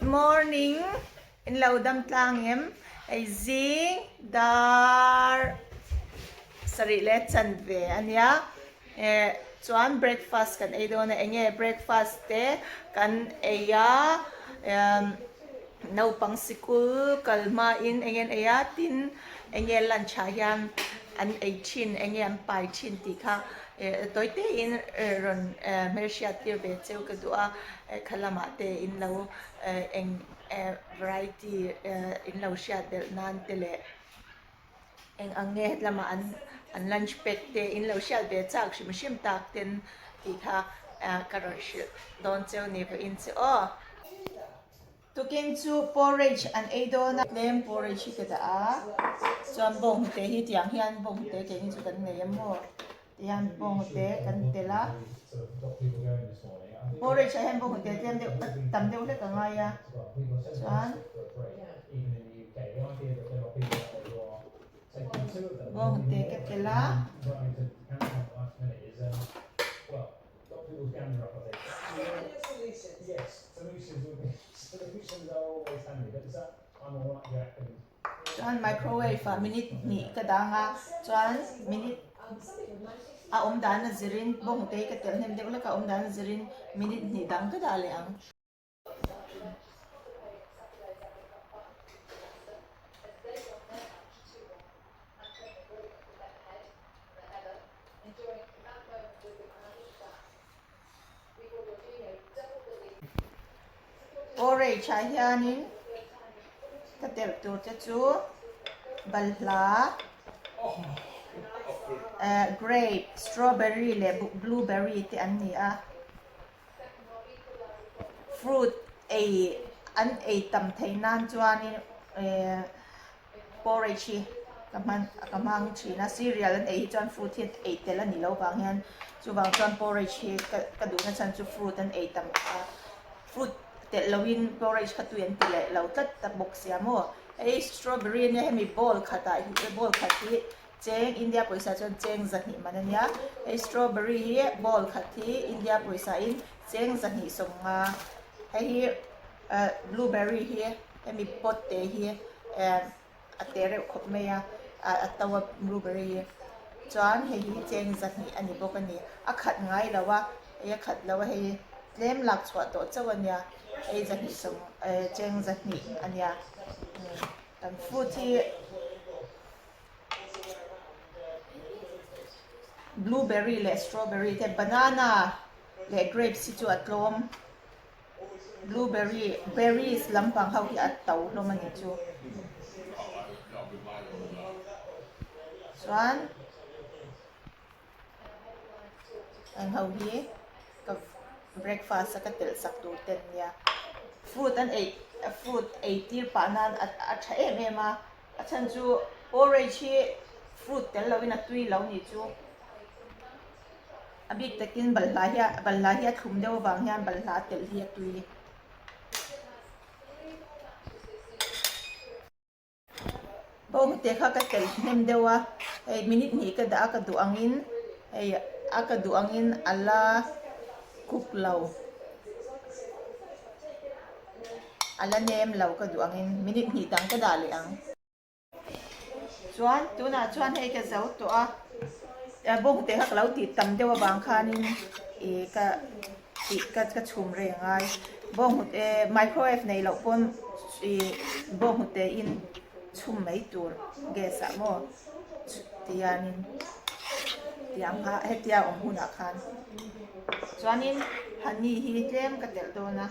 Good morning in lo dam tlang em hei zing dar sarih leh chanve a nia eh chuan breakfast kan ei dawn a enge breakfast te kan ei a emm naupang sikul kal hmain enge an ei a tin enge lunch ah hian an ei thin enge an pai thin tih kha eh tawi tein rawn hmelhriat tir ve cheu ka duh a. Kha lamah te in lo eng variety in lo hriat belh nan te leh eng ang nge lamah an an lunch pack te in lo hriat ve chak hrim hrim tak ten tih kha ka rawn hrilh dawn cheu ni vawiin che aw. Tukin chu porridge an ei dawn a. Tlem porridge hi ka dah a, chuan bawnghnute hi tiang hian bawnghnute keini chu kan nei a maw. Tihian bawnghnute kan telh a, porridge ah hian bawnghnute tlem deuh tam deuh hlek a ngai a, chuan bawnghnute ka telh a. Chuan microwave ah minute hnih ka dang a, chuan minute a awm dan a zirin bawngte hi ka telh hnem deuh hlek a awm dan a zirin minute hnih dang ka dah leh ang. Porridge ah hianin ka telh tur te chu balhla eh grape strawberry leh blueberry te an ni a fruit ei an ei tam theih nan chuanin eh. Porridge hi ka hman ka hmang thin a, cereal an ei hi chuan fruit hi ei tel a ni lo vang hian chuvang chuan porridge hi ka ka duhna chhan chu fruit an ei tam a, fruit telh loin porridge kha tui an ti leh lo tlat ta bawk sia maw. Hei strawberry ania hemi bowl khatah hi bowl khat hi cheng India pawisa chuan cheng zahnih man ania, hei strawberry hi bowl khat hi India pawisa in cheng zahnih sawmnga hei hi eh blueberry hi hemi pot te hi eh a te reuh khawp mai a a to a blueberry hi chuan hei hi cheng zahnih a ni bawk a ni a khat ngai lo a hei a khat lo a hei tlem lak chhuah tawh chauh a nia hei zahnih sawm eh cheng zahnih a nia kan fruit hi blueberry leh strawberry te banana leh grapes hi chu a tlawm. Blueberry berries lampang ho hi a to hlawm a ni chu. Chuan heng ho hi ka breakfast a ka telh sak tur te an nia. Fruit an ei fruit ei tir pah nan a tha em em a, a chhan chu porridge hi fruit tel lovin a tui lo ni chu. A bik takin balhla hi balhla hi a thlum deuh avang hian balhla telh hi a tui. Bawnghnute kha ka telh hnem deuh a, hei minute hnih ka dah a ka duh angin hei a ka duh angin a la cook lo, a la nem lo ka duh angin minute hnih dang ka dah leh ang. Chuan tunah chuan hei ka zo tawh a, bawngte kha ka lo tih tam deuh avang khanin ih ka tih ka ka chhum reng a bawnghnute microwave nei loh pawn ih bawnghnute in chhum mai tur gas ah maw tihianin tiang kha hetia awm hunah khan chuanin honey hi tlem ka telh dawn a.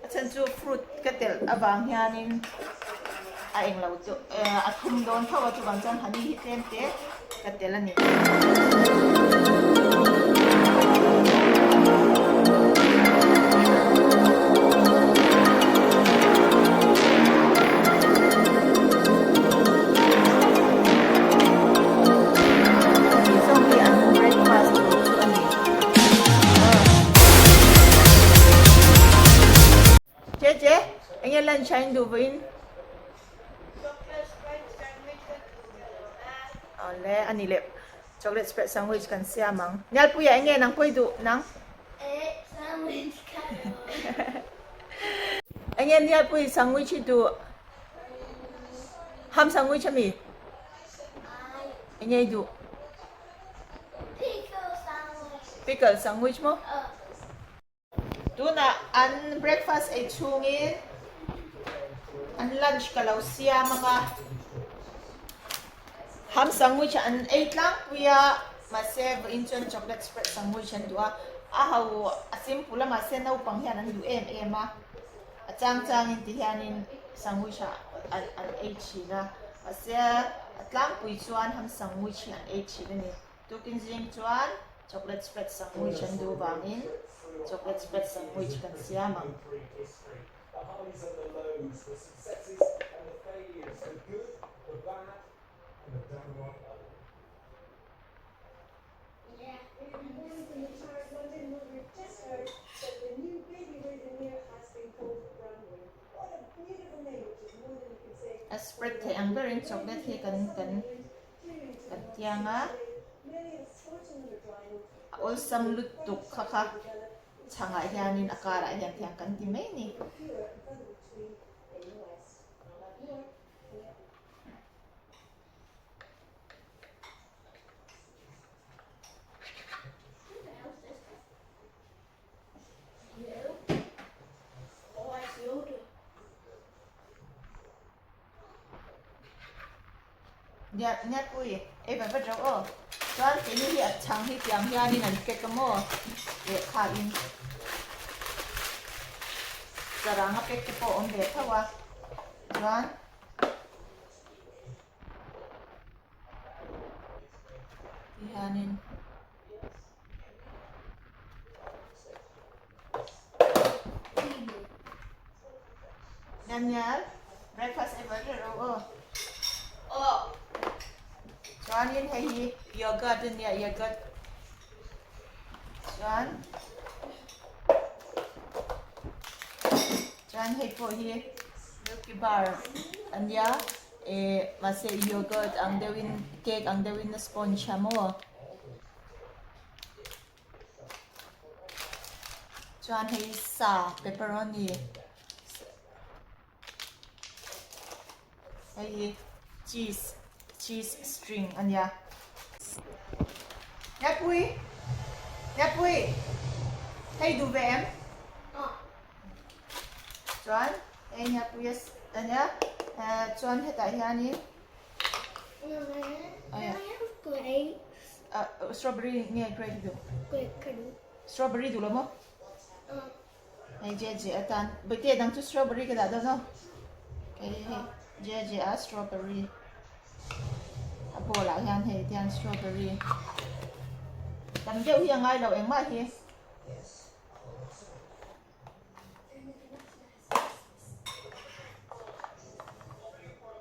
A chhan chu fruit ka telh avang hianin a englo chu a thum dawn tho a chuvang chuan honey hi tlem te ka telh a ni. Che che, enge lunch a in duh vawiin? Awle, a ni leh. Chocolate spread sandwich kan siam ang. Nialpuia eng nge nang pawh i duh nang? Eh, sandwich ka duh. Eng nge Nialpui sandwich i duh? Ham sandwich ami? Ai. Eng nge i duh? Pickle sandwich. Pickle sandwich maw? Aw. Tunah an breakfast ei chhungin an lunch ka lo siam ang a, ham sandwich an ei tlangpui a, mahse vawiin chuan chocolate spread sandwich an duh a, a ho a simple a mahse naupang hian an duh em em a, a chang changin ti hianin sandwich ah an ei thin a, mahse a tlangpui chuan ham sandwich hi an ei thin a ni. Tukin zing chuan chocolate spread sandwich an duh vangin chocolate spread sandwich kan siam ang. A spread theih ang berin chocolate hi kan kan Kan tiang a, a awlsam lutuk kha kha chhangah hianin a karah hian tiang kan ti mai a ni. Niatpui ei vat vat reuh aw. Chuan keini hi a chhang hi tiang hianin an pack a maw lehkha in sarang a pack te pawh a awm ve tho a chuan ti hianin. Daniel, breakfast ei vat rawh aw. Aw. Chuanin hei hi yogurt a nia, yogurt. Chuan chuan hei pawh hi milky bar a nia eh mahse yogurt ang deuhin cake ang deuhin a sponge a maw. Chuan hei sa pepperoni hei hi cheese cheese string a nia. Ngapui Ngapui hei duh ve em? Chuan hei Ngapui a nia chuan hetah hianin Strawberry nge grape duh? Grape ka duh. Strawberry duh lo maw? Hei JJ atan. Bawihte dang chu strawberry ka dah dawn aw. Hei hei JJ a strawberry. A bowl ah hian hei tiang strawberry. Tam deuh hi a ngai lo engmah hi.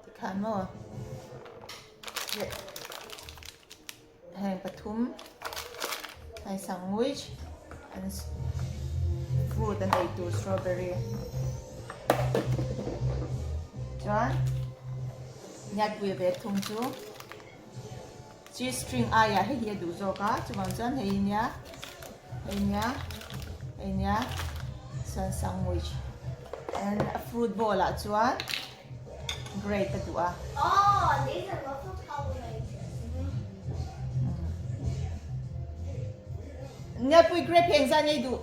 Tikhan maw heng pathum hei sandwich an fruit an ei tur strawberry chuan ngiatpui ve thung chu cheese string aiah hei hi a duh zawk a chuvang chuan hei nia hei nia hei nia chuan sandwich and a fruit bowl ah chuan grape a duh a. Oh, these are lots of colours. Nia pui grape hi engzah nge i duh?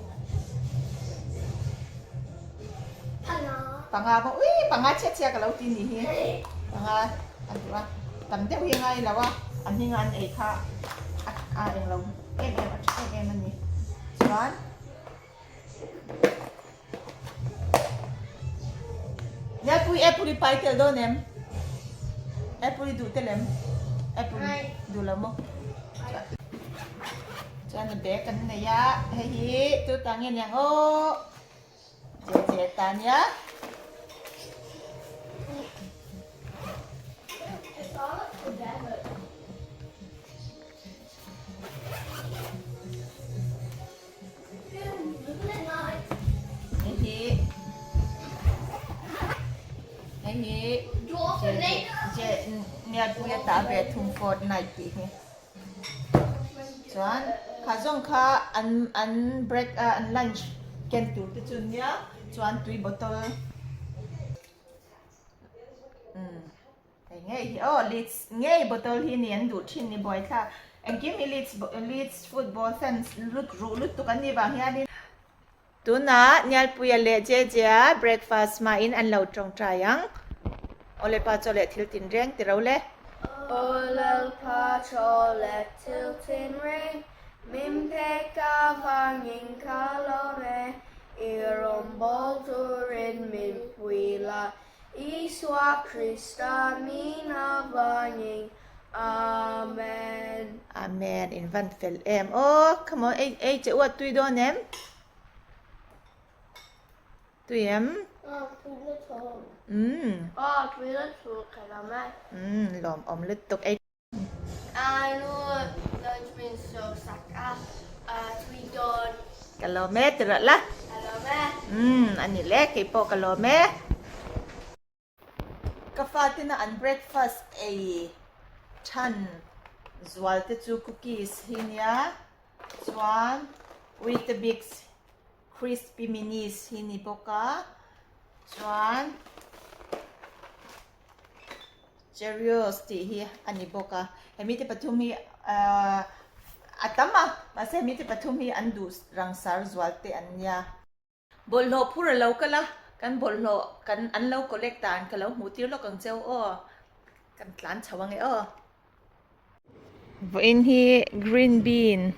Panga. Panga maw? Ui, panga chhiat chhiat ka lo ti ni hi. Panga a duh a. Tam deuh hi a ngai lo a. A hminga an ei kha a eng lo em em a tha em em a ni. Chuan Nia pui apple i pai tel dawn em? Apple i duh tel em? Apple duh lo maw? Chuan a bag an nei a, hei hi tu ta nge niang aw? Che che ta nia. Hei hi hei hi che che nia pui a ta ve thung fortnight tih hi. Chuan kha zawng kha an an break a an lunch ken tur te chu nia chuan tui bottle umm hei ngei hi aw Leeds ngei bottle hi ni an duh thin ni buaithlak engkim hi Leeds Leeds football fans lut ruh lutuk an nih vang hianin Tunah Nialpuia leh Jejea breakfast hmain an lo tawngtai ang. Awle pa chaw leh thil tin reng ti ro le. Awle pa chaw leh thil tin reng, min pek avangin ka lawm e, i rawngbâwl turin min pui la, Isua Krista min avangin, Amen. Amen, in van fel em. Aw, come on, ei ei che u a tui dawn em? Tui em? Aw, tui lutuk. Umm. Aw, tui lutuk ka lawm e. Umm, lawmawm lutuk ei. Anu lunch min sawm sak a, tui dawn. Ka lawm e ti rawh la. Ka lawm e. Umm, a ni le, keipawh ka lawm e. Ka fatina an breakfast ei than zual te chu cookies hi nia chuan Weetabix crispy minis hi ni bawk a chuan Cheerios tih hi a ni bawk a hemi te pathum hi ahh a tam a mahse hemi te pathum hi an duh rangsar zual te an nia. Bawlhhlawh phur a lo kal a, kan bawlhhlawh kan an lo collect dan ka lo hmuh tir lawk ang cheu aw, kan tlan chho ange aw. Vawiin hi green bean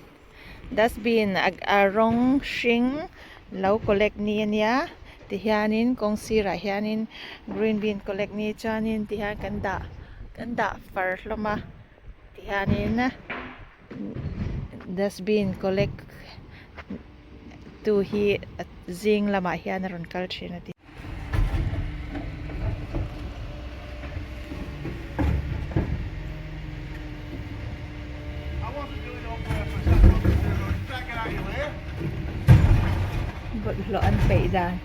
dustbin a rawng hring lo collect ni a nia tihianin kawng sirah hianin green bean collect ni chuanin tihian kan dah kan dah far hlawm a tihianin dustbin collect tu hi zing lamah hian a rawn kal thin a ti. Bawlhhlawh an peih dan.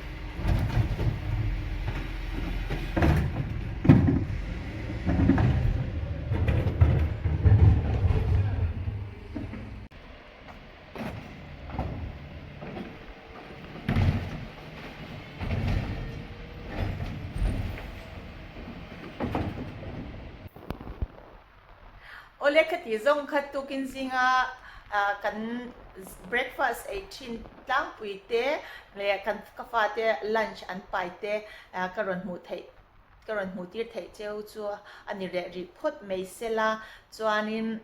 Awle ka tih zawng kha tukin zinga kan breakfast ei thin tlangpui te leh kan ka fate lunch an pai te ka rawn hmuh theih ka rawn hmuh tir theih cheu chu a ni reh rih phawt mai sela chuanin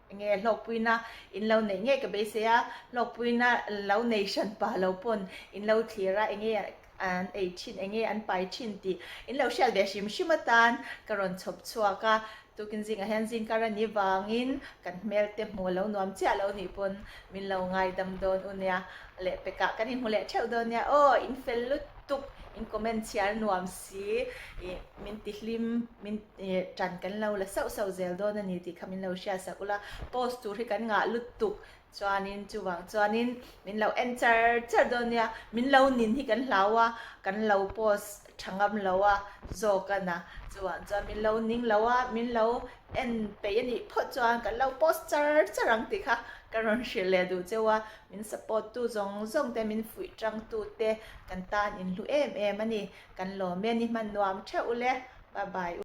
Nge hlawkpuina in lo neih ngei ka beisei a, hlawkpuina lo nei hran pah lo pawn in lo thlir a, enge an ei thin, enge an pai thin tih in lo hriat ve hrim hrim atan ka rawn chhawp chhuak a, tukin zingah hian zingkar a ni vangin kan hmel te hmu lo nuam chiah lo nih pawn min lo ngaidam dawn u nia, lehpekah kan inhmu leh theuh dawn nia aw, in fel lutuk, in comment chhiar nuam si, ih min ti hlim, min. Ih tan kan lo la sauh sauh zel dawn a ni tih kha min lo hriat sak ula, post tur hi kan ngah lutuk chuanin chuvang chuanin min lo en char char dawn nia, min lo nin hi kan hlau a, kan lo post tha ngam lo a zawk a na, chuvang chuan min lo ning lo a, min lo en peih a nih phawt chuan kan lo post char char ang tih kha ka rawn hrilh leh duh cheu a, min support tu zawng zawng te, min fuih tang tu te kan tan in hlu em em a ni, kan lawm e ni hman nuam theuh ule. Bye bye.